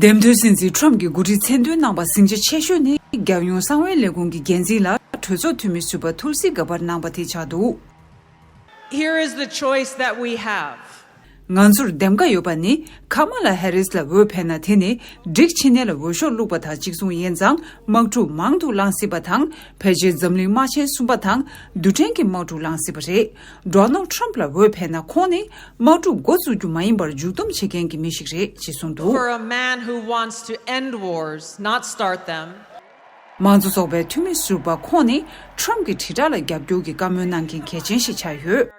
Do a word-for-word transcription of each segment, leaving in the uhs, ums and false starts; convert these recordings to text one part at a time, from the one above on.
འདེམས་ཐོན་སྲིད་འཛིན་ཁྲོམ་གྱི་འགོ་ཁྲིད་མཚན་འདོན་གནང་པ་ཟིང་ཆ་ཆེ་ཤོས་ནི་རྒྱལ་ཡོངས་གསང་བའི་ལས་ཁུངས་ཀྱི་འགན་འཛིན་ལ་གྲོས་ཚོགས་འཐུས་མི་ཟུར་པ་ཐུལ་སི་ག་བར་གནང་པ་དེ་ཆགས་འདུག Here is the choice that we have. ང་ཚོར་འདེམས་ཀ་ཡོད་པ་ནི་ཁ་མ་ལ་ཧེ་རིས་ལ་འོས་འཕེན་ན་དེ་ནི་ཌིག་ཆེ་ནེ་ལ་འོས་ཤོག་བླུགས་པ་དང་གཅིག་མཚུངས་ཡིན་ཙང་དམག་འཁྲུག་མང་དུ་བསླང་སྲིད་པ་དང་ཕལ་ཆེར་འཛམ་གླིང་དམག་ཆེན་གསུམ་པ་དང་རྡུལ་ཕྲན་གྱི་དམག་འཁྲུག་བསླང་སྲིད་པ་རེད། ཌོ་ནལ་ཊམ་ལ་འོས་འཕེན་ན་ཁོང་ནི་དམག་འཁྲུག་འགོ་བཙུགས་རྒྱུ་མ་ཡིན་པར་མཇུག་སྡོམ་བྱེད་མཁན་གྱི་མི་ཞིག་རེད་ཅེས་གསུངས་འདུག For a man who wants to end wars, not start them. མང་གཙོ་ཚོགས་པའི་འཐུས་མི་ཟུར་པ་ཁོང་ནི་ཊམ་གྱི་དྲིལ་བསྒྲགས་ལ་རྒྱབ་སྐྱོར་གྱི་བཀའ་མོལ་གནང་མཁན་གལ་ཆེན་ཞིག་ཆགས་ཡོད།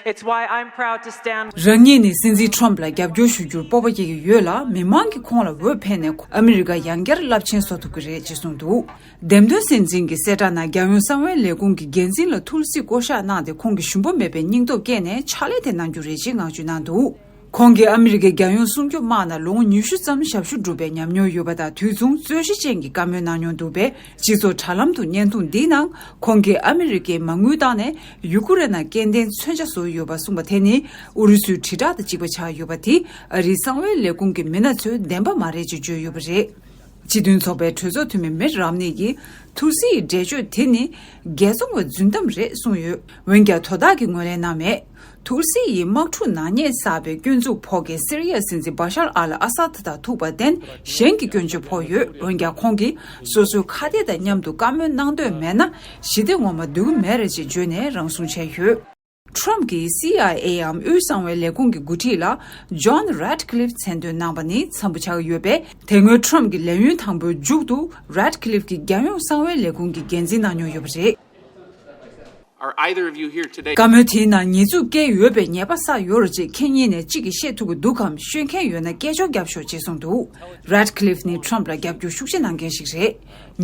It's why I'm proud to stand. རང་ཉིད་ནི་སྲིད་འཛིན་ཊམ་ལ་རྒྱབ་སྐྱོར་ཞུ་རྒྱུར་སྤོབས་པ་སྐྱེ་གི་ཡོད་ལ། མི་མང་གིས་ཁོང་ལ་འོས་འཕེན་ནས་ཨ་མི་རི་ཀ་ཡང་བསྐྱར་རླབས་ཆེན་བཟོ་ཐུབ་ཀྱི་རེད་ཅེས་གསུངས་འདུག་འདེམས་ཐོན་སྲིད་འཛིན་གྱི་གསལ་བསྒྲགས་ནང་རྒྱལ་ཡོངས་གསང་བའི་ལས་ཁུངས་ཀྱི་འགན་འཛིན་ལ་ཐུལ་སི་བསྐོ་གཞག་གནང་སྟེ། ཁོང་གིས་ཞུམ་པ་མེད་པའི་སྙིང་སྟོབས་བསྐྱེད་ནས་ཕྱག་ལས་དེ་གནང་རྒྱུ་རེད་ཅེས་མངགས་བཅོལ་གནང་འདུག་ཁོང་གིས་ཨ་མི་རི་ཀའི་རྒྱལ་ཡོངས་སྲུང་སྐྱོབ་དམག་ནང་ལོ་ངོ་ཉི་ཤུ་ཙམ་ཞབས་ཞུ་བསྒྲུབས་པའི་ཉམས་མྱོང་ཡོད་པ་དང་། དུས་མཚུངས་རྩོད་གཞི་ཅན་གྱི་བཀའ་མོལ་གནང་མྱོང་འདུག་པས། སྤྱི་ཚོགས་དྲ་ལམ་དུ་བརྙན་ཐུང་འདིའི་ནང་ཁོང་གིས་ཨ་མི་རི་ཀའི་མ་དངུལ་བཏང་ནས་ཡུ་ཀུ་རེན་ནང་སྐྱེ་ལྡན་མཚོན་ཆ་བཟོས་ཡོད་པ་གསུངས་པ་དེ་ནི་ཨུ་རུ་སུའི་དྲིལ་བསྒྲགས་དང་གཅིག་པ་ཆགས་ཡོད་པ་དེ་ཨ་རིའི་གསང་བའི་ལས་ཁུངས་ཀྱི་མི་སྣ་ཚོས་བདེན་པ་མ་རེད་ཅེས་བརྗོད་ཡོད་པ་རེད། སྤྱི་མཐུན་ཚོགས་པའི་གྲོས་ཚོགས་འཐུས་མི་མིད་རམ་ནི་ཡིས་ཐུལ་སི་ཡི་འགྲེལ་བརྗོད་དེ་ནི་རྒྱལ་བཙོང་བའི་རྫུན་གཏམ་རེད་གསུངས་ཡོད། འོན་ཀྱང་དོ་བདག་གིས་ངོས་ལེན་གནང་མེད། ཐུལ་སི་ཡིས་དམག་འཁྲུག་ནག་ཉེས་བསགས་པའི་སྐྱོན་འཛུགས་ཕོག་མཁན་སི་རི་ཡའི་སྲིད་འཛིན་བ་ཤར་ཨལ་ཨ་སཱད་དང་ཐུག་པར་བརྟེན་གཞན་གྱི་སྐྱོན་བརྗོད་ཕོག་ཡོད། འོན་ཀྱང་ཁོང་གིས་སོ་སོའི་ཁ་གཏད་དང་མཉམ་དུ་བཀའ་མོལ་གནང་འདོད་མེད་ན་ཞི་བདེ་ངོ་མ་འདོད་ཀྱི་མེད་རེད་ཅེས་བརྗོད་ནས་རང་སྲུང་བྱས་ཡོད། ཊམ་གྱིས་སི་ཨའི་ཨེའམ་དབུས་གསང་བའི་ལས་ཁུངས་ཀྱི་འགོ་ཁྲིད་ལ་ཇོན་རེད་ཀི་ལིབ་མཚན་འདོན་གནང་པ་ནི་འཚམ་པོ་ཆགས་ཀྱི་ཡོད་པས། དེ་སྔོན་ཊམ་གྱི་ལས་ཡུན་དང་པོའི་མཇུག་ཏུ་རེད་ཀི་ལིབ་ཀྱིས་རྒྱལ་ཡོངས་གསང་བའི་ལས་ཁུངས་ཀྱི་འགན་འཛིན་གནང་མྱོང་ཡོད་པ་རེད། Are either of you here today? བཀའ་མོལ་དེའི་ནང་ཉེས་འཛུགས་བཀལ་ཡོད་པའི་ཉེས་པ་བསགས་ཡོད་རེད་ཅེས་ཁྱེད་གཉིས་ནས་གཅིག་གིས་ཤེས་ཐུབ་ཀྱི་འདུག་གམ། ཤེས་མཁན་ཡོད་ན་སྐད་ཅོར་རྒྱབ་ཤོག་ཅེས་གསུངས་འདུག་རེད་ཀི་ལིབ་ནི་ཊམ་ལ་རྒྱབ་སྐྱོར་ཤུགས་ཆེ་གནང་མཁན་ཞིག་རེད།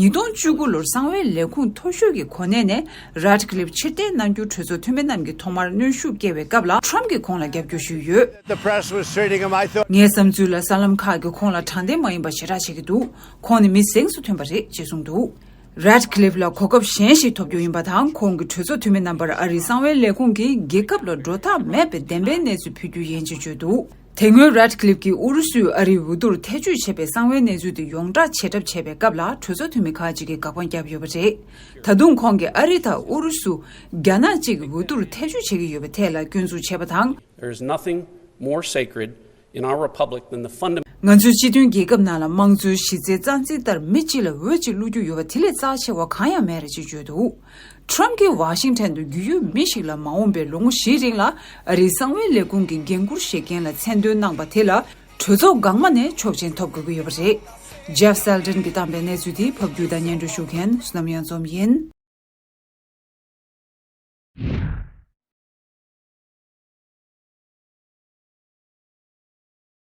ཉིས་སྟོང་བཅུ་དགུ་ལོར་གསང་བའི་ལས་ཁུངས་མཐོ་ཤོས་ཀྱི་གོ་གནས་ནས་རེད་ཀི་ལིབ་ཕྱིར་འཐེན་གནང་རྒྱུར་གྲོས་ཚོགས་འཐུས་མི་རྣམས་ཀྱིས་ཐོག་མར་གནོན་ཤུགས་བསྐྱེད་པའི་སྐབས་ལ་ཊམ་གྱིས་ཁོང་ལ་རྒྱབ་སྐྱོར་ཞུས་ཡོད། The press was treating him, I thought. ངའི་བསམ་ཚུལ་ལ་གསར་ལམ་ཁག་གིས་ཁོང་ལ་དྲང་བདེན་མ་ཡིན་པ་ཞེ་དྲག་བྱེད་ཀྱི་འདུག་ཁོང་ནི་མི་གཟེངས་སུ་ཐོན་པ་རེད་ཅེས་གསུངས་འདུག་རེད་ཀི་ལིབ་ལ་གོ་སྐབས་གཞན་ཞིག་ཐོབ་རྒྱུ་ཡིན་པ་དང་། ཁོང་གིས་གྲོས་ཚོགས་འཐུས་མི་རྣམ་པར་ཨ་རིའི་གསང་བའི་ལས་ཁུངས་ཀྱིས་རྒྱལ་ཁབ་ལ་འགྲོ་ཐབས་མེད་པའི་བདེན་པའི་གནས་ཚུལ་ཕུལ་རྒྱུ་ཡིན་ཅེས་བརྗོད་འདུག་དེ་སྔོན་རེད་ཀི་ལིབ་ཀྱིས་ཨུ་རུ་སུས་ཨ་རིའི་འོས་བསྡུར་ཐེ་བྱུས་བྱས་པའི་གསང་བའི་གནས་ཚུལ་དེ་ཡོངས་བསྒྲགས་བྱེད་གྲབས་བྱས་པའི་སྐབས་ལ། གྲོས་ཚོགས་འཐུས་མི་ཁག་ཅིག་གིས་དགག་པ་བརྒྱབ་ཡོད་པ་རེད། ད་དུང་ཁོང་གིས་ཨ་རི་དང་ཨུ་རུ་སུ་རྒྱ་ནག་གཅིག་གི་འོས་བསྡུར་ཐེ་བྱུས་བྱེད་ཀྱི་ཡོད་པའི་ཐད་ལ་སྐྱོན་འཛུགས་བྱས་པ་དང་། There is nothing more sacred in our republic than the fundamental ང་ཚོའི་སྤྱི་མཐུན་རྒྱལ་ཁབ་ནང་ལ་དམངས་གཙོའི་གཞི་རྩའི་རྩ་འཛིན་ལྟར་མི་གཅིག་ལ་འོས་གཅིག་བླུག་རྒྱུ་ཡོད་པ་དེ་ལས་རྩ་ཆེ་བ་གང་ཡང་མེད་རེད་ཅེས་བརྗོད་འདུག་ཊམ་གྱིས་ཝ་ཤིང་ཊོན་དུ་རྒྱུས་ཡོད་མི་ཞིག་ལ་མ་འོངས་པའི་ལོ་ངོ་བཞིའི་རིང་ལ་ཨ་རིའི་གསང་བའི་ལས་ཁུངས་ཀྱི་འགན་འཁུར་བཞེས་མཁན་ལ་མཚན་འདོན་གནང་པ་དེ་ལ་གྲོས་ཚོགས་འགག་མ་ནས་ཆོག་མཆན་ཐོབ་དགོས་ཀྱི་ཡོད་པ་རེད། ཇེབ་སེལ་ཏན་གྱིས་བཏང་པའི་གནས་ཚུལ་དེ་ཕབ་སྒྱུར་དང་སྙན་སྒྲོན་ཞུ་མཁན་བསོད་ནམས་གཡང་འཛོམས་ཡིན།